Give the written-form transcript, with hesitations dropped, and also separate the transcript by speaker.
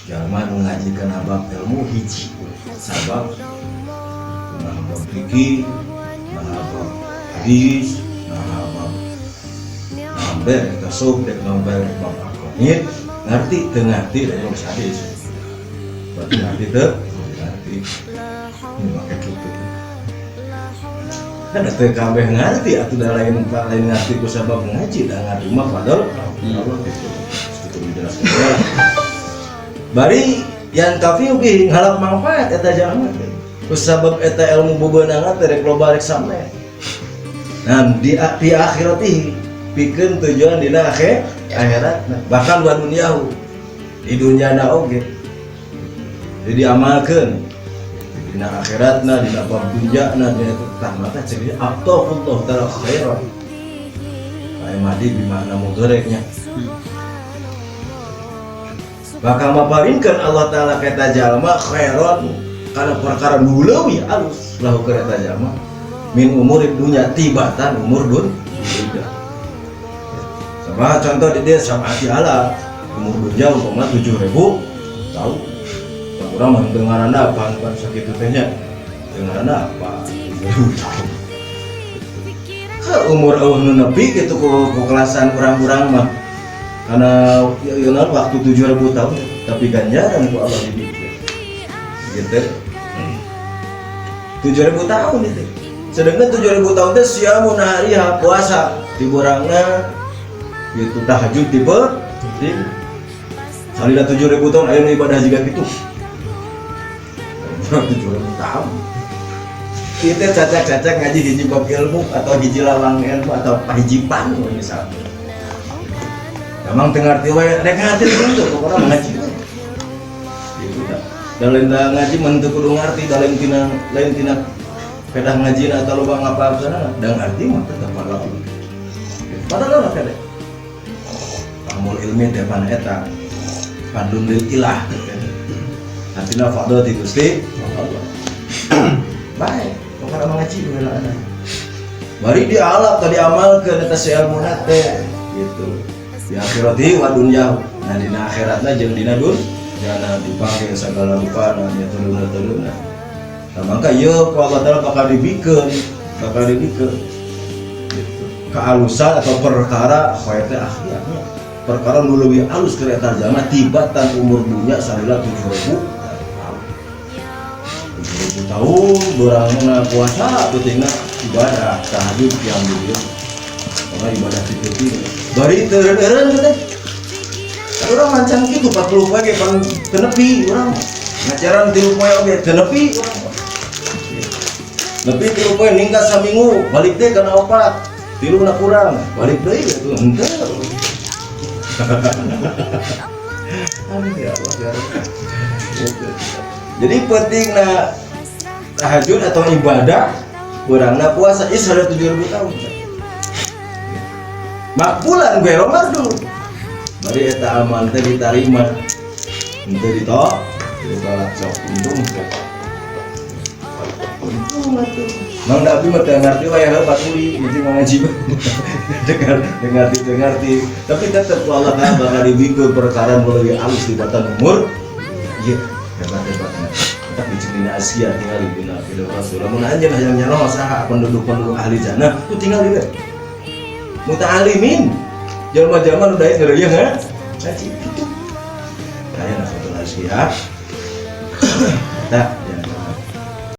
Speaker 1: Jalma nu ngaji kana bab ilmu hiji sabab, nah, bab fikih, nah, bab hadis, nah, bab naon, tasawuf, dek naon, bab aqaid, ngerti teu ngerti, dek bab hadis berarti ngerti teu ngerti. Ini pakai gitu kan teu kabeh ngerti atuh da, lain lain ngerti ku sabab ngaji, da ngerti mah fadl Allah gitu. Cukup dijelaskan ya. Bari yantafi'u bihi, ngalap manfaat eta jalma teh ku sabab eta ilmu bebenangan teh, rek loba rek same. Nah, di akhirati, pikeun tujuan dina akhirat, bahkan wa dunyahu, di dunia na oge. Jadi diamalkeun dina akhiratna, dina bab dunya na, dina itu tah. Maka cek dia a'thahullah ta'ala khairan. Kayak madi bimakna mudhoreknya, bakal maparinkeun Allah Ta'ala ka eta jalma khairan kana perkara nu leuwih alus lahu ka eta jalma min umurid dunya, tibatan umur dunya. Sama contoh di dia sab'ati alaf umur dunya, umpama 7000 tahun. Urang mah teu ngaranna apa kan sakitu teh nya, teu ngaranna apa 7000 tahun. Ha, umur euweuh nu nepi kitu ku kelasan urang-urang mah karena ya, ya, waktu 7000 tahun, tapi ganjaran ku Allah dibikeun gitu 7000 tahun itu. Sedangkan 7000 tahun teh siamu nahariha, puasa di borangna gitu, tahajud di peuting. Salila 7000 tahun aya nu ibadah juga gitu 7000 tahun. Kita cacak-cacak ngaji hiji bab ilmu atau hiji lawang ilmu atau hiji pan misalnya. Emang teu ngarti wae, rek ngarti teu, pokoknya ngaji we. Gitu dah. Da lain da ngaji mun teu kudu ngarti, da lain tina pedah ngaji atau loba ngapal sana, da ngarti mah tetep pada Allah. Padahal lah kade. Fahmul ilmi teh pan eta fadlun lil ilah. Artinya fadl ti Gusti Allah. Baik, pokoknya mah ngaji we lah. Bari dialap tadi amalkeun eta si ilmu teh gitu. Di akhirati wa dunyahu. Nah, dina akhiratna jeung dina dunyana dipake segala rupana nya, teluna-teluna. Nah, mangka ieu ku Allah Taala bakal dibikeun gitu. Kealusan atau perkara khair teh akhirnya perkara nu leuwih alus keur eta jalma tibatan umur dunya salila 7000 tahun. 7000 tahun beurangna puasa, peutingna ibadah tahajud yang di karena ibadah ti peuting bari teu eureun teh. Kan urang mancang kitu 40 poe ge pan teu nepi, urang ngajaran 3 poe oge teu nepi urang. Nepi 3 poe, ningkat saminggu, balik teh kana opat tilu na kurang, balik deui atuh henteu. Aduh, ya Allah ya Rabbi. Gitu. Jadi pentingna tahajud atau ibadah kurangna puasa is ada 7000 tahun makbulan gue mardud, bari eta amal teh ditarima henteu ditolak, ditolak. Sok untung teh, untung atuh. Mang da abdi mah teu ngarti wae heuh patuli, jadi mah ngaji dengar dengar teu ngarti, tapi tetep ku Allah Taala bakal dibikeun perkara nu leuwih alus tibatan umur ieu. Hebat hebatna tetap di dina Asia, tinggal di dina video Rasul. Lamun anjeun hayang nyanoh saha penduduk-penduduk ahli jannah tuh, tinggal di muta'alimin, jalma-jalma nu daek ngeureuyeuh ha ngaji gitu. Aya nafatul Asia. Eta